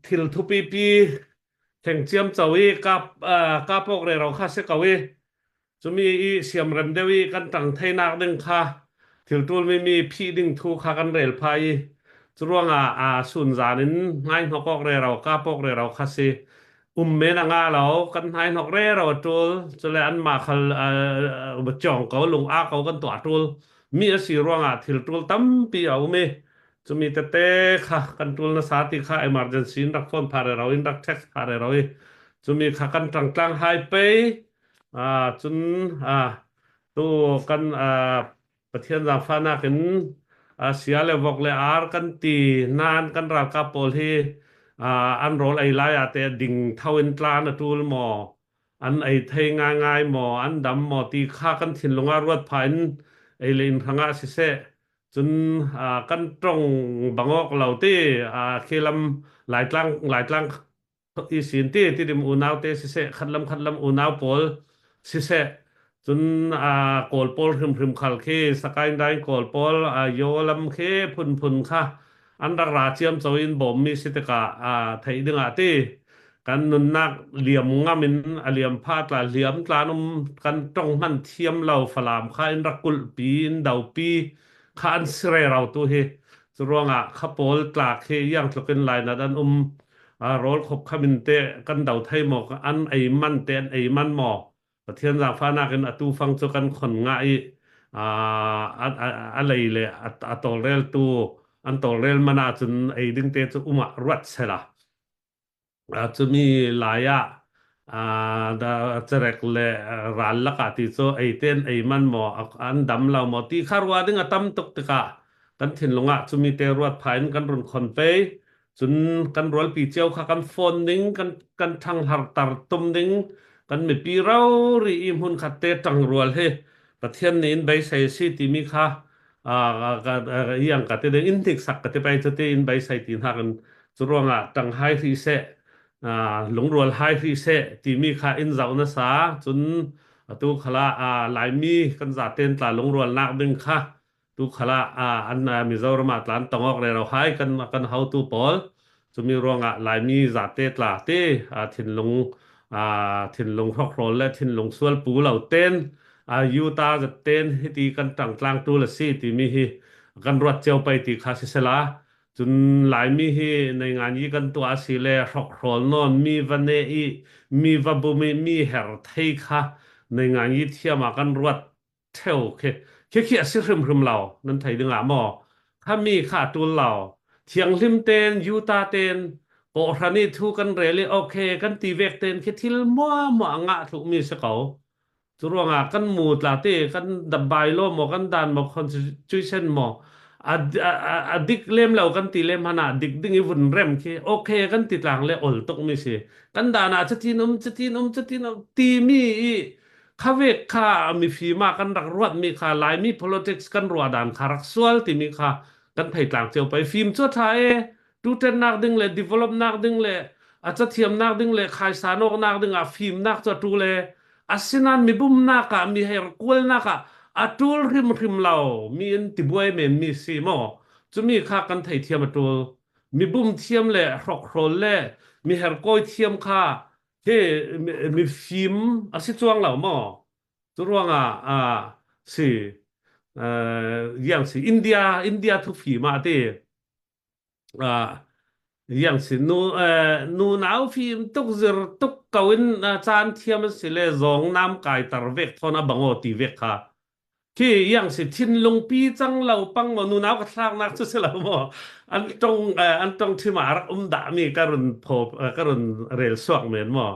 Thil thupipi theng ciamco i kapawk rero kha si ko i cumi i siamrem deuh i kan ṭang theinak ding kha thil ṭulmi mi phih ding thu kha kan rel phah i curuangah a sunzan in hmaihnok awk rero kapawk rero kha si um men a nga lo kan hmaihnok rero a ṭul cule anmah khal cawng ko lung a ko kan tuah ṭul mi a si ruangah thil ṭul tampi a um i cumi tete kha kan ṭul nasa ti kha emergency in rak phone pha rero in rak text pha rero i cumi kha kan ṭangtlang hai pei cun tu kan Pathian zaangfahnak in sia le vok le ar kan ti nain kan ralkap pawl hi an rawl ei lai ah teh ding tho in tlan a ṭul maw an ei thei ngaingai maw an dam maw ti kha kan thinlung ah ruat phah in ei le inn hrangah siseh cun kan tong bangawk lo ti khi lam Laitlang Laitlang i sin ti tidim unau te siseh khatlam khatlam unau pawl siseh cun a kawl pawl hrimhrim khal khi Sakaing Daing kawl pawl a yo lam khi phunphun kha an rak ra ciam cho in bawmmi si tikah a theih dingah ti kan nunnak liam ngam in a liam pha tla hliam tlan um kan tong hman thiam lo Falam kha in rak kulhpi in dopi kha an si rero tu hi cu ruangah kha pawl tlak hi iang tluk in lainat an um rawl khop kham in te kan do thei maw an ei man te an ei man maw Pathian zaangfahnak in atu fang cu kan khon ngah i a lei le a tawlreltu an tawlrel man ahcun ei ding te cu um ah ruat sela cumi lai ah carek le ral lakah ti cu ei ten ei man maw an dam lo maw ti kha rua ding a tam tuk tikah kan thinlung ah cumi te ruat pha in kan run khon pei Cun kan rualpi cio kha kan fawn ding, kan kan ṭhangharter tum ding, kan mipi rori i hmunkhat te ṭangrual hi Pathian nih in beisei a si timi kha iang ka ti ding in hniksak ka ti pei cuti in beisei ti hna kan cu ruangah ṭang hai hrih seh lungrual hai hrih seh timi kha in zoh nasa cun atu khala Laimi kan zaten tla lungrualnak ding kha tu khala an Mizoram ah tlan tongok re ro hai kan kan hotu pawl cumi ruangah Laimi zate tla te thinlung thinlung hrokhrawl le thinlung sual pu lo ten yuta zaten hiti kan tang tlang tu la si timi hi kan ruat cio pai ti kha si sela cun Laimi hi nei ngan yi kan tuah si le hrokhrawl non mi va ne i mi va bum i mi her thei kha nei ngan yi thiam ah kan ruat theo khi khi khi a si hrimhrim lo nan thei dingah maw khami kha a tul lo thianghlim ten yuta ten kawhhran i thu kan rel i okay kan ti vek ten khi thil mua mua ngah thlu mi si ko cu ruangah kan mu tla te kan dabbai lo maw kan dan maw constitution maw a, a, a dik lem lo kan ti lem hana dik ding i vun rem khi okay kan ti tlang le ol tuk mi si kan dan ah chatin um chatin um chatin um ti mi i Khawek kha mifim ah kan rak ruatmi kha Laimi politics kan ruah dan kha rak sual timi kha kan thei tlang cio pei fim cu a tha e tuṭennak ding le developnak ding le a cathiamnak ding le khaisan awknak ding ah fimnak cu a ṭul e asinain mibumnak ah mi hei kualnak ah a ṭul hrimhrim lo mi in tibuai men mi si maw cumi kha kan theithiam a ṭul mibum thiam le hrokhrawl le mi herkawi thiam kha Hi mifim a si cuang lo maw? Cu ruangah ah si yang si India India thu fim ah ti yang si nu nu nau fim tuk zir tuk ko in caan thiam an si le zawng nam kai tar vek thon a bango ti vek kha Khi iang si thinlung pi cang lo pang maw nunau ka thlaknak cu si lo maw an tong an tong thim ah rak um dah mi ka run pho ka run rel suak men maw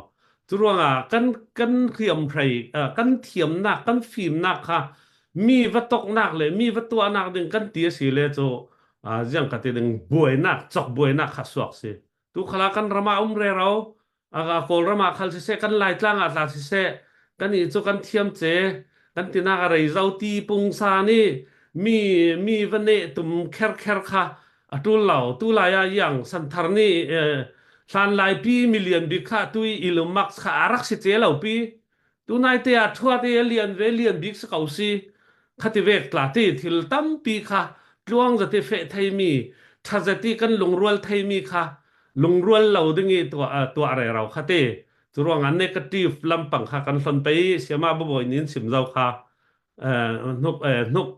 cu ruangah kan kan hriamhrei kan thiamnak kan fimnak kha mi va toknak le mi va tuahnak ding kan ti a si le cu ziang ka ti ding buainak chok buainak kha suak si tu khala kan ram ah um re ro Aga Kawlram ah khal siseh kan Laitlang ah tla siseh kan i cu kan thiam ce kan tinak a rei zo ti pungsa nih mi mi va neh tum kher kher kha a tul lo tu lai ah yang santhar nih hlan lai pi million bik kha tui Elon Musk kha a rak si ce lo pi tu nai te ah thuat i a lian ve lian bik si ko si khati vek tla ti thil tampi kha tluang zati fe theimi tha zati kan lungrual theimi kha. Lungrual lo ding i tuah tuah rero kha te. Cu ruangah negative lampang kha kan hlon pei siama babawi nin sim zo kha hnuk hnuk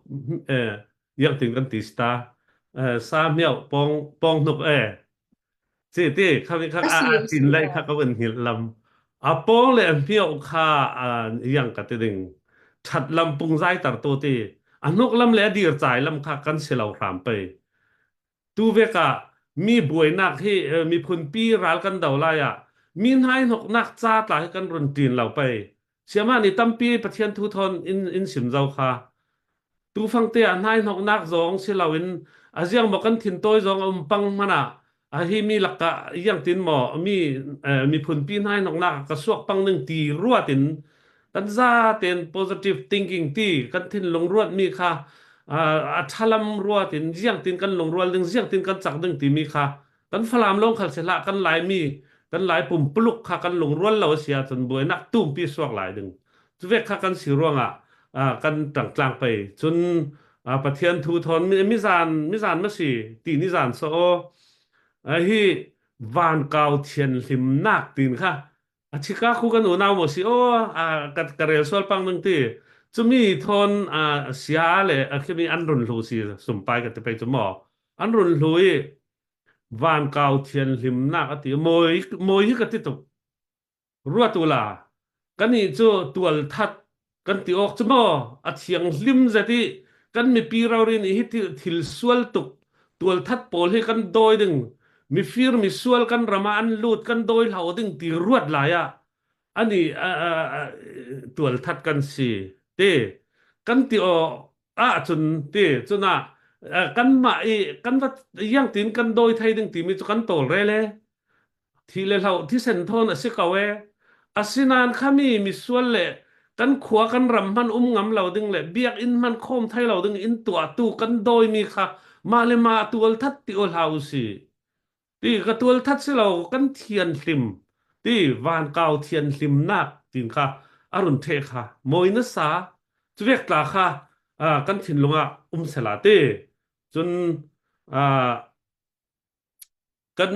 yang tin kan ti sta sa miau pong pong hnuk e Si ti kha kha A a si a a tin si lai kha ka van hngilh lam. A pawng le a hmioh kha yang ka ti ding. That lam pung zai tar tu ti. A hnuk lam le a dir chai lam kha kan si lo hram pei. Tu vek ah mi buainak hi miphun pi ral kan do lai ah mi hnai hnoknak ca tla hi kan run tin lo pei. Siama nih tampi Pathian thu thawn in in sim zo kha. Tufang te ah hnaihnoknak zong si loin a ziang maw kan thintawi zong a um pang hmanh ah a hi mi lakah iangtin maw mi miphunpi hnaihnoknak ah ka suak pang ning ti ruat in kan za tein positive thinking ti kan thinlung ruat mi kha a ṭhalam ruat in ziangtin kan lungrual ding ziangtin kan cak ding timi kha kan Falam lawng khal si hlah kan Laimi kan Lai pumpuluk kha kan lungrual lo a si ahcun buainak tumpi suak lai ding cuvek kha kan si ruangah kan ṭangtlang pei cun Pathian thu thawn mizan mizan ma si ti ni zan so hi van kau thianhlimnak tin kha a chika khu kan unau mo si o ka ka rel sual pang nang ti cumi thon a sia le a khimi an run hlu si sumpai ka ti pei chu mo an run hlu i van kau thianhlimnak a ti mawi mawi hi ka ti tuk ruat u la kan i cu tual that kan ti awk cu maw a thianghlim zet i kan mipi rori nih hi thil sual tuk tual that pawl hi kan dawi ding mifir misual kan ram ah an lut kan dawi hlo ding ti ruat lai ah ani tual that kan si te kan ti aw ahcun ti cuna kanmah i kan va iang tin kan dawi thei ding timi cu kan tawlrel e thi le hloh thisen thawn a si ko e asinain khami misual le kan khua kan ram hman um ngam lo ding le biakinn hman khawm thai lo ding in tuahtu kan dawimi kha mah le mah tual that ti o hlah u si ti ka tual that si lo kan thian hlim ti van kau thian hlimnak tin kha arun the kha moi na sa chuvek tla kha kan thinlung ah um sela ti cun kan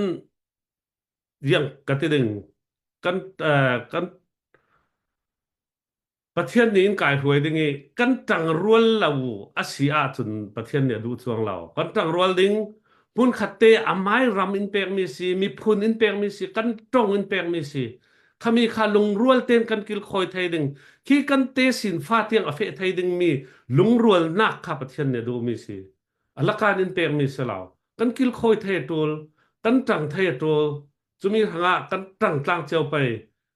riang ka ti ding kan kan Pathian nih in kai hruai ding i kan ṭangrual lo a si ahcun Pathian nih a duh chuang lo. Kan ṭangrual ding hmunkhat te amai ram in pekmi si, miphun in pekmi si, kan ṭong in pekmi si. Khami kha lungrual tein kan kilkhawi thei ding. Khi kan te sin fa tiang a feh thei dingmi lungrualnak kha Pathian nih a duhmi si. A lakan in pekmi si lo. Kan kilkhawi thei a ṭul, kan ṭang thei a ṭul. Cumi hrangah kan ṭang tlang cio pei.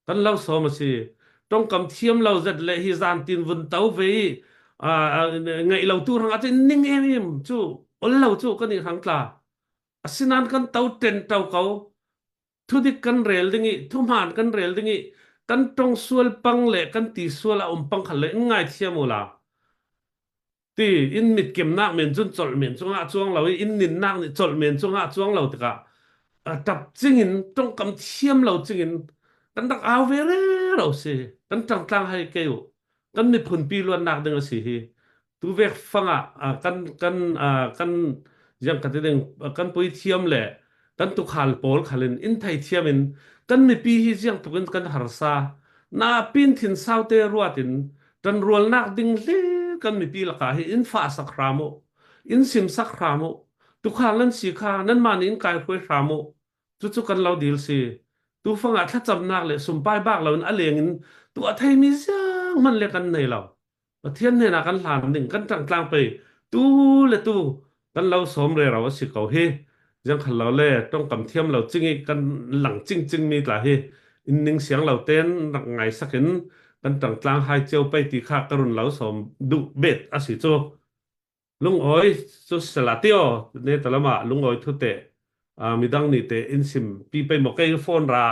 Kan lo sawm a si. Tongkam thiam lo zet le hi zan tin vun to ve i ngeih lo tu hrangah cun ning em em cu ol lo cu kan i hrang tla. Asinain kan to ten to ko. Thudik kan rel ding i thuhmaan kan rel ding i kan tong sual pang le kan ti sual a um pang khal le in ngai thiam u la. Ti in mitkemnak men cun colh men cungah cuang lo i in ninnak nih colh men cungah cuang lo tikah tap cingin tongkam thiam lo cingin kan rak au ve rero si kan ṭangtlang hai ke u kan miphun pi luannak ding a si hi tu vek fangah kan kan kan yang ka ti ding kan pui thiam le kan tukhal pawl khalin in thei thiam in kan mipi hi ziang tuk in kan harsa na pin thin sau te ruat in kan rualnak ding hle kan mipi lakah hi in fa sak hram u in sim sak hram u tukhal nan si kha nan mah nih in kai hruai hram u cucu kan lo dil si tufang ah thlacamnak le sumpai bak lo in a leng in tuah theimi ziang man le kan nei lo Pathian hnenah kan hlan ding kan ṭangtlang pei tu le tu kan lo sawm rero a si ko hi ziang khal lo le tongkam thiam lo cing i kan lang cingcing mi tla hi in ning siang lo ten rak ngai sakin kan ṭangtlang hai cio pei ti kha ka run lo sawm duh bet a si cu lungawi cu sela tio ne talama lungawi thu te midang nih te in sim pi pei mo kei phone ra.